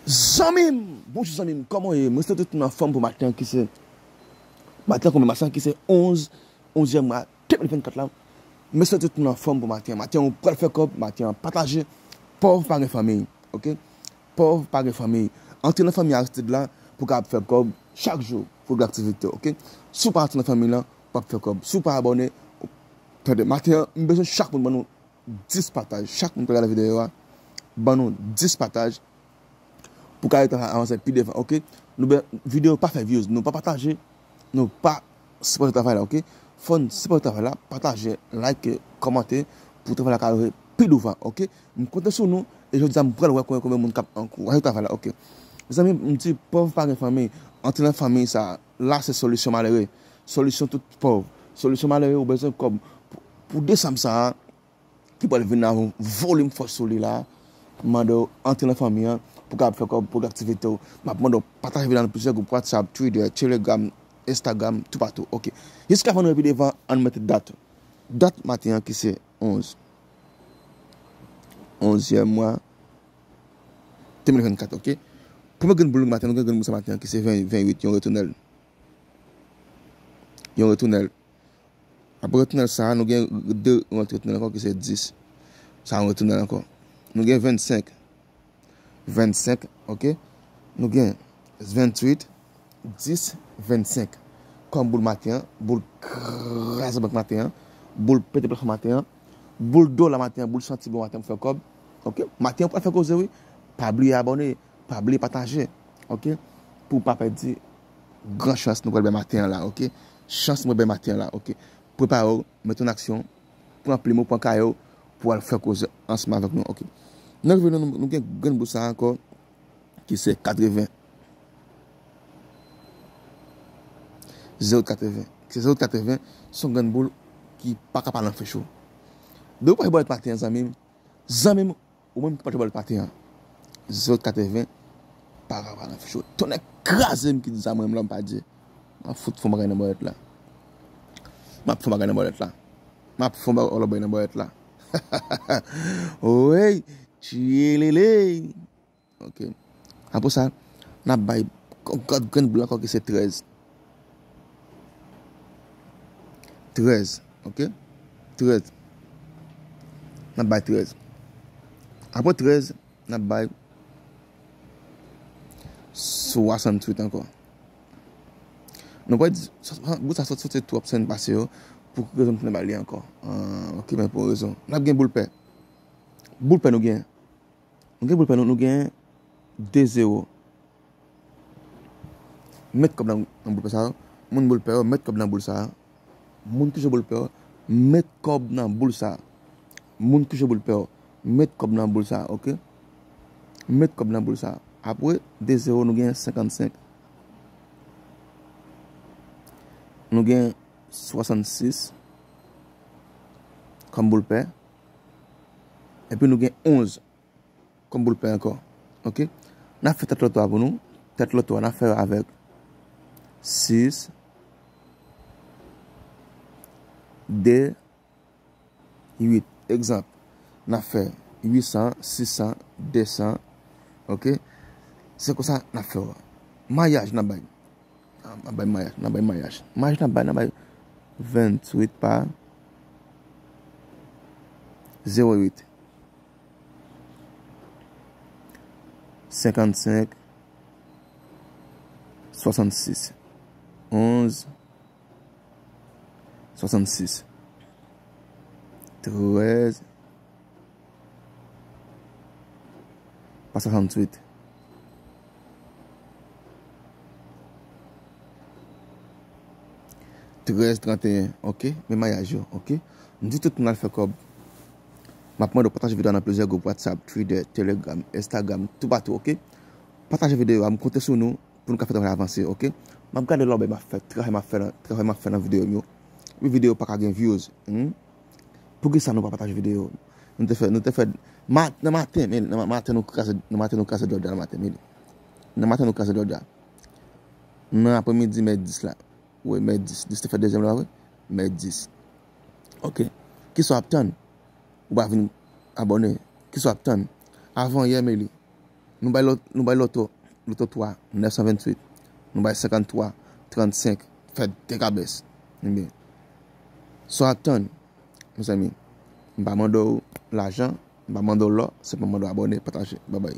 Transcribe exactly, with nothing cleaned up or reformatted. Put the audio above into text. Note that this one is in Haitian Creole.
Zanmi m, bonjou zanmi m, kòman w ye? Mwen swete tout moun anfòm pou maten an ki se, maten an konbyen mas la ki se onz, onzyèm mwa de mil vennkat la. Mwen swete tout moun anfòm pou maten an. Maten an ou pral fè kòb, maten an pataje. Pòv pa gen fanmi, oke? Pòv pa gen fanmi. Antre nan fanmi Aristide la pou w kapab fè kòb chak jou pou w gen aktivite, oke? Si w pa antre nan fanmi lan, w p ap fè kòb. Si w pa abòne, tande, maten an, m bezwen chak moun ban nou dis pataj. Chak moun ki gade videyo a, ban nou dis pataj pou kare travay avanse pi devan, oke? Nou ben, videyo pa fè views, nou pa pataje, nou pa sipòte travay la, oke? Fò n sipòte travay la, pataje, like, kòmante pou travay la ka rive pi douvan, oke? M konte sou nou, e jodi a m pral wè konbyen, konbyen moun k ap ankouraje travay la, oke? Mezanmi, m di pòv pa gen fanmi, antre nan fanmi sa, la se solisyon malere, solisyon tout pòv, solisyon malere ou bezwen kòb pou, pou desanm sa a, ki pral vin avè yon volim fòs sou li la, m mande w antre nan fanmi an pou w kapab fè kòb pou aktivite w. M ap mande w pataje videyo a nan plizyè gwoup WhatsApp, Twitter, Telegram, Instagram, toupatou. Oke. Jiskavan nou rive pi devan, ann mete dat. Dat maten an ki se onz. Onzyèm mwa de mil vennkat, oke. Premye grenn boul maten, nou gen grenn boul sa maten an ki se ven, ven uit, yon retounen l. Yon retounen l. Apre retounen sa a, nou gen de rantre retounen ankò ki se dis. Sa yon retounen ankò. Nou gen vennsenk. Vennsenk, oke. Nou gen venntuit, dis, vennsenk. Kòm boul maten an, boul kraze bank maten an, boul pete plafon maten an, boul dola maten an, boul santi bon maten pou fè kòb. Oke? Maten an pou al fè koze wi. Pa bliye abòne, pa bliye pataje. Oke? Pou w pa pèdi gran chans nou pral bay maten an la, oke? Chans nou pral bay maten an la, oke? Prepare w, mete w an aksyon, pran plim ou, pran kaye w, pou w al fè koze ansanm avèk nou, oke? Nou rive nou, nou gen grenn boul sa a ankò, ki se katreven. Zewo katreven. Ki se zewo katreven, se yon grenn boul ki pa ka pa nan fich ou. Depi w pa jwe bòlèt maten an, zanmi m, zanmi m, ou menm ki pa jwe bòlèt maten an, zewo katreven, pa ka pa nan fich ou. Tonnè kraze m ki di sa mwen menm la m pa di. M ap fout fè yon bagay nan bòlèt la. M ap fè yon bagay nan bòlèt la. M ap fè yon bagay nan bòlèt la. Wey, tchiyelele. Oke. Apre sa, n ap bay grenn boul ankò ki se trèz. Trèz, oke? Trèz. N ap bay trèz. Apre trèz, n ap bay swasanntuit ankò. Nou pral di, boul sa sot, soti twòp semèn pase yo, pou ki rezon m tounen ba li ankò? Ah, oke, men pou rezon. N ap gen boul pè. Boul pè nou gen. Nou gen boul pè nou, nou gen de zewo. Met kòb nan, nan boul pè sa yo. Moun boul pè yo, met kòb nan boul sa a. Moun ki jwe boul pè yo, met kòb nan boul sa a. Moun ki jwe boul pè yo, met kòb nan boul sa a, oke? Met kòb nan boul sa a. Apre de zewo, nou gen senkannsenk. Nou gen swasannsis kòm boul pè. Epi nou gen onz kòm boul pè ankò. Oke? N ap fè tèt loto a pou nou. Tèt loto a, n ap fè avèk sis, de, uit. Egzanp, n ap fè uitsan, sisan, desan. Oke? Se konsa n ap fè yo. Mayaj n ap bay. N ap bay mayaj, n ap bay mayaj. Mayaj n ap bay, n ap bay venntuit pa zewo uit. Senkannsenk, swasannsis, onz, swasannsis, trèz, pa swasanntuit. Trèz, tranteyen, oke? Men mayaj yo, oke? M di tout moun al fè kòb. M ap mande w pataje videyo a nan plizyè gwoup WhatsApp, Twitter, Telegram, Instagram, toupatou, oke? Pataje videyo a, m konte sou nou pou nou ka fè travay la avanse, oke? M ap gade lòbèy m ap fè, travay m ap fè nan, travay m ap fè nan videyo m yo. Wi, videyo pa ka gen views. Hmm? Poukisa nou pa pataje videyo? Nou te fè, nou te fè, ma-, nan maten, men, nan ma-, maten nou kraze, nan maten nou kraze djòdja nan maten, men. Nan maten nou kraze djòdja. Nan apremidi, mè dis la. Wi, mè dis. Dis te fè dezyèm la, wi. Mè dis. Oke. Kisa w ap tann? Ou pa vin abòne. Kisa w ap tann? Avan yè, men li. Nou bay loto, nou bay loto, loto twa, nèf san venntuit. Nou bay senkanntwa, trannsenk, fè de kabès. Ebyen, sa w ap tann, mezanmi. M pa mande w lajan, m pa mande w lò, se pa mande w abòne, pataje. Babay.